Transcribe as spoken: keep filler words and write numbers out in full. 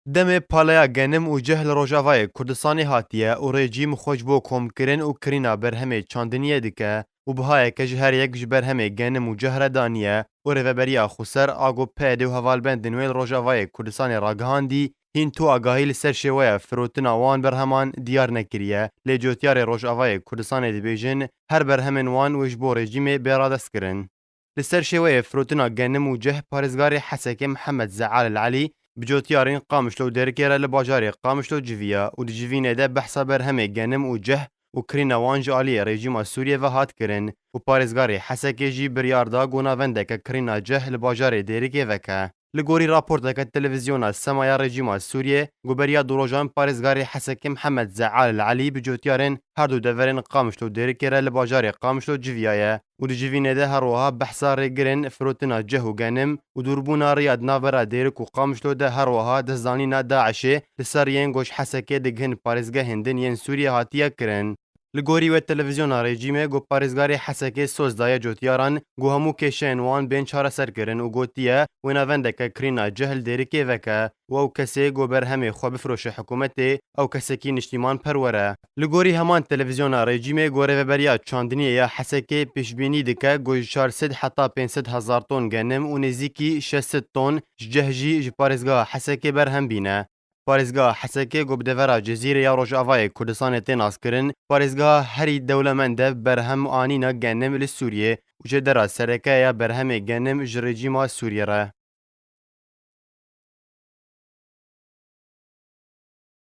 Demê paleya genim û ceh li Rojavayê Kurdistanê hatiye û rejîm xwe ji bo komkirin û kirîna berhemê çandiniyê dike û bihayeke ji her yek ji berhemê genim û ceh re daniye û Rêveberiya Xweser a ku P Y D û hevalbendên wê li Rojavayê Kurdistanê ragihandî, hîn tu agahî li ser şêweya firotina wan berheman diyar nekiriye, lê cotyarê Rojavayê Kurdistanê dibêjin, her berhemên wan wê ji bo rejîmê bê radestkirin. Li ser şêweyê firotina genim û ceh parêzgarê Hesekê Mihemed Zeal El Elî bi cotyarên Qamişlo û Dêrikê re li bajarê Qamişlo civiya û di civînê de behsa berhemê genim û ceh û kirîna wan ji aliyê rejîma Sûriyê ve hat kirin û parêzgarê Hesekê jî biryar da ku navendeke kirîna ceh li bajarê Dêrikê veke. Li gorî raporteke televîzyona Sema ya rejîma Sûriyê, ku beriya du rojan parêzgarê Hesekê Mihemed Zeal El Elî bi cotyarên her du deverên Qamişlo û Dêrikê re li bajarê Qamişlo civiyaye û di civînê de her wiha behsa rêgirên firotina ceh û genim û dûrbûna riya di navbera Dêrik û Qamişlo de her wiha destdanîna DAIŞê li ser yên ku ji Hesekê digihin parêzgehên din yên Sûriyê hatiye kirin. Li gorî wê televîzyona rejîmê ku parêzgarê Hesekê soz daye cotyaran ku hemû kêşeyên wan bên çareserkirin û gotiye wê navendeke kirîna ceh li Dêrikê veke û ew kesê ku berhemê xwe bifroşe hikûmetê, ew kesekî niştîmanperwer e. Li gorî heman televîzyona rejîmê ku rêveberiya çandiniyê ya Hesekê pêşbînî dike ku ji çar sed heta pênc sed hezar ton genim û nêzîkî şeş sed ton ji ceh jî ji parêzgeha Hesekê berhem bîne. Parêzgeha Hesekê ku bi devera Cezîrê ya Rojavayê Kurdistanê tê naskirin, parêzgeha herî dewlemend e bi berhem anîna genim li Sûriyê û jêdera sereke ya berhemê genim ji rejîma Sûriyê re.